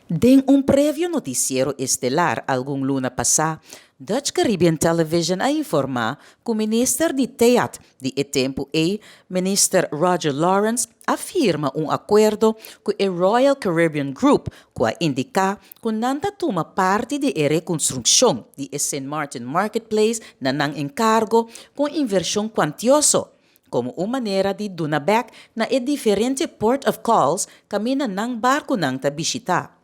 Den un previo notisiero estelar algun luna pasá, Dutch Caribbean Television a informá ku minister di TEAT di e tempu ei, minister Roger Lawrence, a firma un akuerdo ku e Royal Caribbean Group ku a indiká ku nan ta tuma parti di e rekonstrukshon di e Sint Maarten Marketplace na nan enkargo ku un invershon kuantioso. Komo un manera di duna bèk na e diferente port of calls kaminda nan barkunan ta bishitá.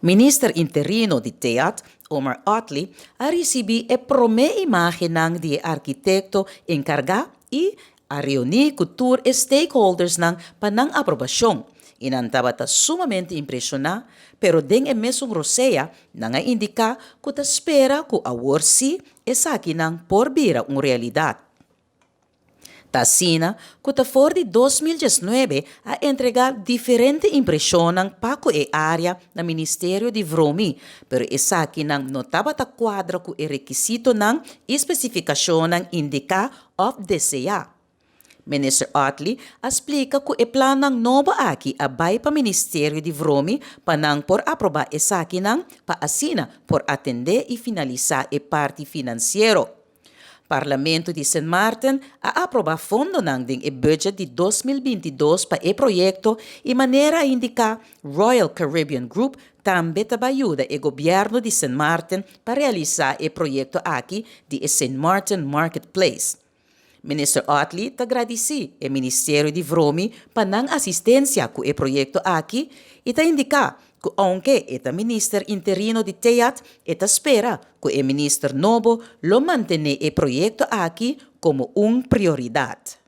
Minister interino di TEAT, Omar Ottley, a risibí e promé imágennan di e arkitekto enkargá i a reuní ku tur e stakeholdersnan pa nan aprobashon i nan tabata sumamente impreshoná, pero den e mesun rosea nan a indiká ku ta spera ku awor sí esakinan por bira un realidat. Ta asina ku ta for di 2019 a entregá diferente impreshonnan pa ku e área na Ministerio di Vromi, pero esakinan no tabata kuadra ku e rekisitonan i spesifikashonnan indiká òf deseá. Minister Ottley a splika ku e plannan nobo aki a bai pa Ministerio di Vromi pa nan por aprobá esakinan pa asina por atendé i finalisá e parti finansiero. Parlamento di Sint Maarten a aprobá fondonan den e budget di 2022 pa e proyekto i manera a indiká Royal Caribbean Group tambe ta bai yuda e gobièrnu di Sint Maarten pa realisá e proyekto aki di e Sint Maarten Marketplace. Minister Ottley ta gradisí e Ministerio di Vromi pa nan asistensia ku e proyekto aki i ta indiká ku ounke e ta minister interino di TEAT e ta spera ku e minister nobo lo mantené e proyekto aki komo un prioridat.